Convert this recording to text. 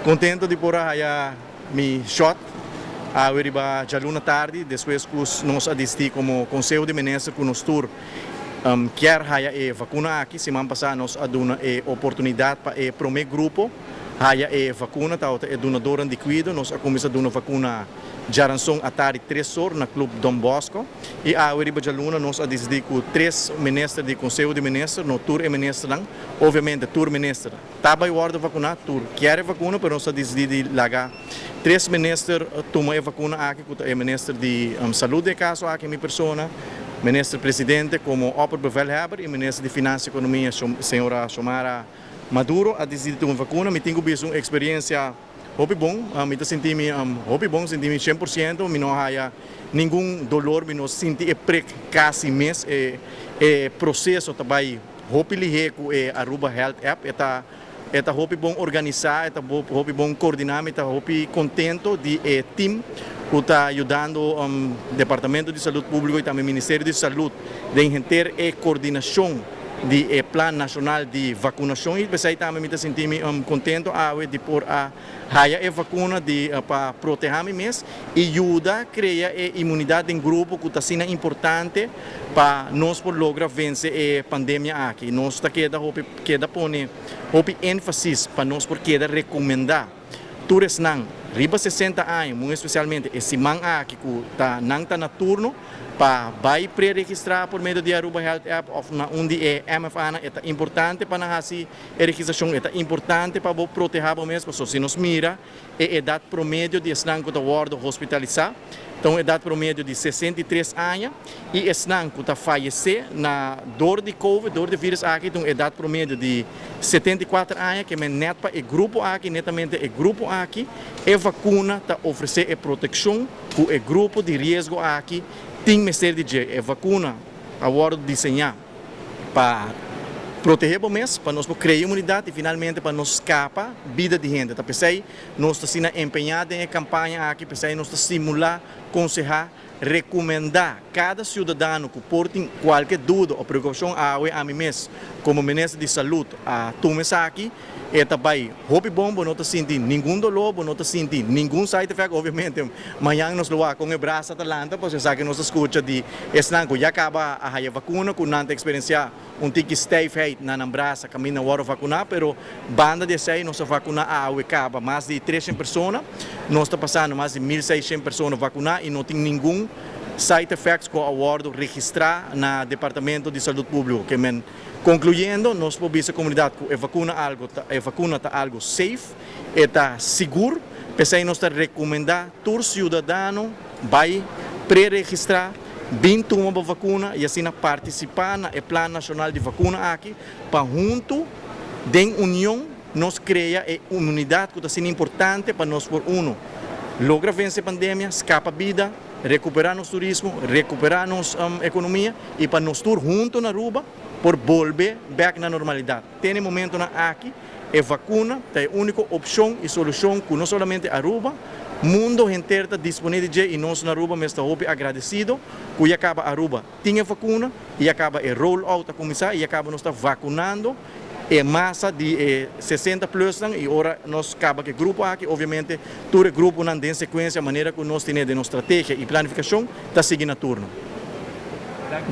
Contento di por a haya mi shot awe riba djaluna tardi despues cu nos a dicidi como Conseho di Minister cu nos tur kier haya e vacuna aki. Siman pasa nos a duna e oportunidad pa e prome grupo haya e vacuna, tabata e dunadornan di cuido. Nos a cuminsa duna vacuna djaranson atardi 3 or na Club Don Bosco y awe riba djaluna nos a dicidi cu tres minister di Conseho di Minister, no tur e ministernan, obviamente tur minister ta bay wordo vacuna, tur kier e vacuna, pero nos a dicidi di laga tres minister tuma e vacuna aki, cu ta e minister di Salud den e caso aki, mi persona, minister presidente como opperbevelhebber y minister di Finansa y Economia, señora Xiomara Maduro, a dicidi di tuma e vacuna. Mi tin cu bisa un experiencia hopi bon, mi ta sinti mi hopi bon, sinti mi 100%, mi no haya ningun dolor, mi no sinti e prik casi mes, e proceso ta bay hopi lihe cu e Aruba Health App, e ta hopi bon organisa, e ta hopi bon coordina, mi ta hopi contento di e team cu ta yudando Departamento di Salud Publico y tambe Ministerio di Salud den henter e coordinacion di e Plan Nacional di Vacunacion y pesey tambe mi ta sinti mi contento awe di por a haya e vacuna pa proteha mi mes y yuda crea e inmunidad den grupo cu ta asina importante pa nos por logra vence e pandemia aki. Nos ta keda hopi keda pone hopi enfasis pa nos por keda recomenda tur esnan riba 60 aña, muy especialmente e siman aki cu ta nan ta na turno, pa bay pre-registra por medio di Aruba Health App of na un di e MFA nan. E ta importante pa nan haci e registracion, e ta importante pa bo proteha bo mes, pasobra si nos mira e edad promedio di esnan cu ta wordo hospitalisa, ta un edad promedio di 63 aña y esnan cu ta fayece na door di COVID, door di virus aki, ta un edad promedio di 74 aña, kemen net pa e grupo aki, netamente e grupo aki, e vacuna ta ofrece e proteccion cu e grupo di riesgo aki tin mester di dje. E vacuna a wordo diseña pa proteha bo mes, pa nos por crea inmunidad y finalmente pa nos scapa bida di hende. Ta pesey nos ta asina empeña den e campaña aki, pesey nos ta stimula, conseha, recomenda cada ciudadano cu por tin cualkier duda of preocupacion. Awe ami mes como minister di Salud a tuma esaki, e ta bay hopi bon, bo no ta sinti ningun dolor, bo no ta sinti ningun side effect. Obviamente mañan nos lo wak con e brasa ta lanta, pasobra esaki nos ta scucha di esnan cu ya caba a haya vacuna, cu nan ta experiencia un tiki stijfheid na nan brasa caminda wordo vacuna, pero banda di esey nos a vacuna awe caba mas di 300 persona, nos ta pasando mas di 1600 persona vacuna y no tin ningun side effects cu a wordo registra na Departamento di Salud Publico. Kemen concluyendo, nos por bisa comunidad cu e vacuna ta algo safe, e ta sigur, pesey nos ta recomenda tur ciudadano bay pre-registra, bin tuma bo vacuna y asina participa na e Plan Nacional di Vacuna aki, pa hunto den union nos crea e inmunidad cu ta asina importante pa nos por, uno, logra vence pandemia, scapa bida, recupera nos turismo, recupera nos economia y pa nos tur hunto na Aruba por bolbe bek na normalidad. Te na e momentonan aki, e vacuna ta e unico opcion y solucion cu no solamente Aruba, mundo henter ta dispone di dje y nos na Aruba mes ta hopi agradecido cu ya caba Aruba tin e vacuna y ya caba e roll out a cuminsa y ya caba nos ta vacunando e masa di e 60 plus nan y ora nos caba cu e grupo aki, obviamente tur e gruponan den secuencia manera cu nos tene den nos strategia y planificacion ta sigui na turno.